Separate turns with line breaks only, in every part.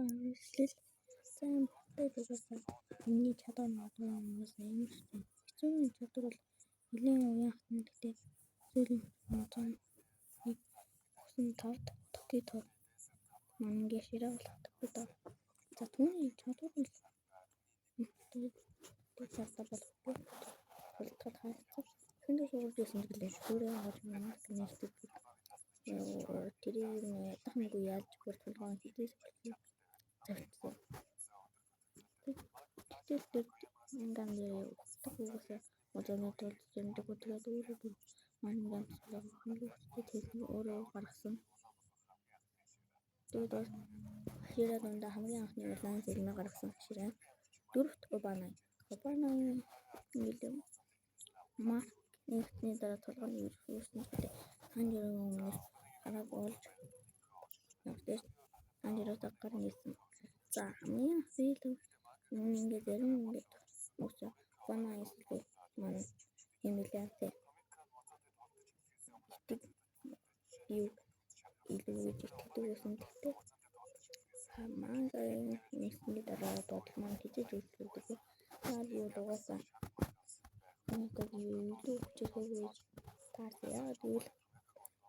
Угаасаа хэрэгслэл. За энэ бүхтэй угаасаа миний чадвар магадгүй угаасаа ямар ч тийм. Хэцүүний чадвар бол нэлээд уян хатан, гэхдээ сүүлийн музааны өгсөн тавд Токито мангийн ширээ болох Токито. За түүний чадвар бол тэгээд чадвар болох тултал харагдсан. Эхэндээ сурж байсан гэлээ шүүрээ авч марк нэртэй тэрийг нь ядах нэггүй ялж бүр тулгаан хэдээс хүртэл завьчихсан. Гэтэл тэр ингам нэрээ утга угаасаа музааны тулд зэмдэг. Тэгээд өөрөө бүр мангам цуглаа хамгийн хүчтэй техник өөрөө гаргасан. Тэгээд бас Хашира дундаа хамгийн анхны улаан зэрмээ гаргасан Хашира. Дөрөвт Обанай. Обанай нэлээ марк нэгтний дараа толгойн үүснэ гэдэг Танжирогийн өмнөөс гарааг олж явж Танжиротойгоор гар нийлсэн. За хамгийн анхны ингээд зарим ингээд үсэ Обанай эсвэл маань юм нэлээ итэг юу илүү гэж итгэдэг байсан. Гэхдээ манга нэгсний дараа бодол маань хэзээ ч өөрчлөгдөөгүй. Яагаад гэвэл угаасаа нэг юу илүү хүчирхэг гэж таарсан. Яагаад гэвэл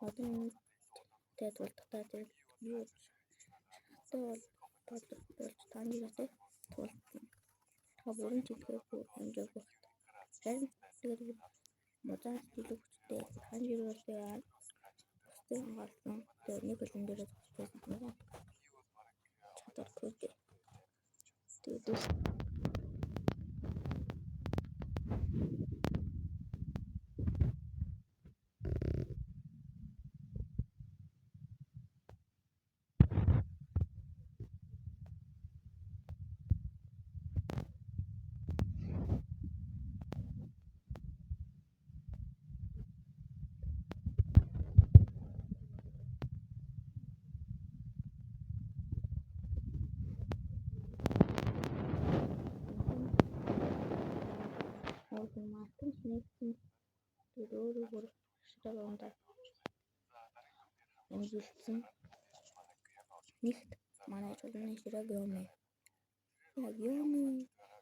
одоо үүнтэй тулдахдаа тэр юу шахалтай бол болж Танжиротой тулдсан. Та бүрэн ч итгэхгүй амжаагүй. Харин тэгээд музаас илүү хүчтэй Танжиро бол тэгээд бусдыг ангаалсан. Тэгээд нэг хөлн дээрээ зогсож байсан хамгийн чадвар көөдөө. Тэгээд Мартин нэгсэн тэгээд өөрөө бүр Хаширагийн ундаа эмзэлсэн. Нэгт манай чулууны Хашира Гёме. Яг Гёме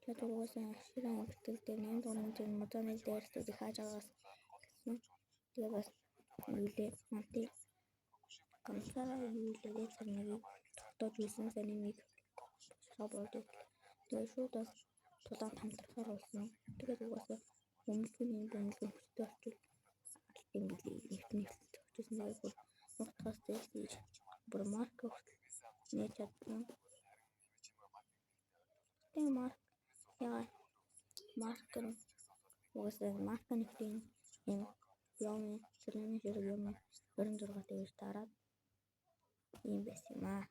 чадвар угаасаа Хашира амтал дээр 8 дугаар тэр музааны дайрсуудыг хааж байгаас гэсэн. Тэгээ бас юу лээ Манти ганцаараа юу лээ царныг тогтоож байсан санимыг шарга болдог. Тэгээ шууд бас тулаанд хамтрахаар болсон. Тэгээд угаасаа бөмбөлгөний бөмбөлгөн хүчтэй болчихвол алт юм билий нэгт нэгт очсон. Тэгээд бүр нутгаас зайлсхийж бүр марка хүртэл нээж чадсан. Тэгээ марк яа маркер угаасаа марка нэгтийн юм юм цэцэрлэгийн ширэг юм 26 тэгж дараад ийм байсан юм аа.